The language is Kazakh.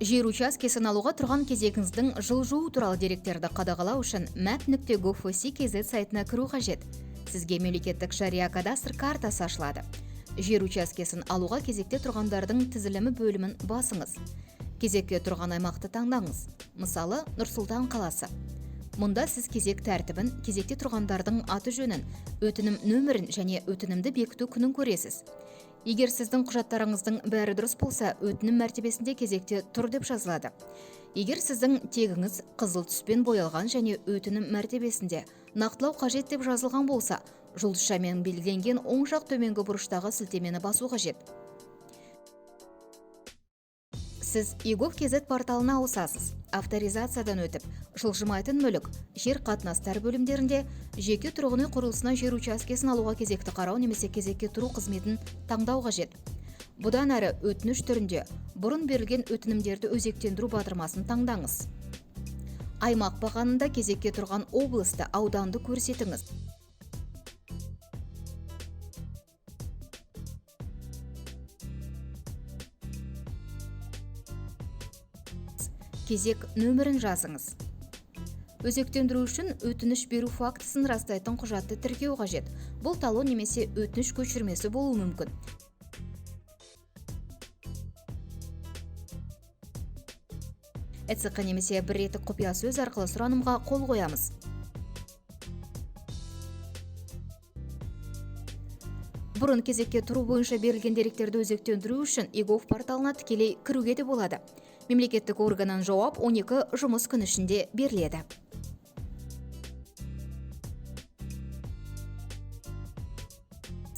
Жер учаскесін алуға тұрған кезегіңіздің жылжуы туралы деректерді қадағалау үшін map.gov.kz сайтына кіру қажет. Сізге мемлекеттік жария кадастр картасы ашылады. Жер учаскесін алуға кезекте тұрғандардың тізілімі бөлімін басыңыз. Кезекке тұрған аймақты таңдаңыз. Мысалы, Нұр-Сұлтан қаласы. Мұнда сіз кезек тәртібін, кезекте тұрғандардың аты жөнін, өтінім нөмірін және өтінімді бекіту күнін көресіз. Егер сіздің құжаттарыңыздың бәрі дұрыс болса, өтінім мәртебесінде кезекте тұр деп жазылады. Егер сіздің тегіңіз қызыл түспен боялған және өтінім мәртебесінде нақтылау қажет деп жазылған болса, жұлдызшамен белгіленген оң жақ төменгі бұрыштағы сілтемені басу қажет. Сіз eGov.kz порталына ауысасыз. Авторизациядан өтіп, жылжымайтын мүлік, жер қатынастары бөлімдерінде жеке тұрғын үй құрылысына жер учаскесін алуға кезекті қарау немесе кезекке тұру қызметін таңдау қажет. Бұдан әрі өтініш түрінде бұрын берілген өтінімдерді өзектендіру батырмасын таңдаңыз. Аймақ бағанында кезекке тұрған облысты, ауданды көрсетіңіз. Кезек нөмірін жазыңыз. Өзектендіру үшін өтініш беру фактісін растайтын құжатты тіркеу қажет. Бұл талон немесе өтініш көшірмесі болуы мүмкін. ЭЦҚ немесе бір реттік құпия сөз арқылы сұранымға қол қоямыз. Бұрын кезекке тұру бойынша берілген деректерді өзектендіру үшін eGov порталына тікелей кіруге де болады. Мемлекеттік органнан жауап 12 жұмыс күні ішінде беріледі.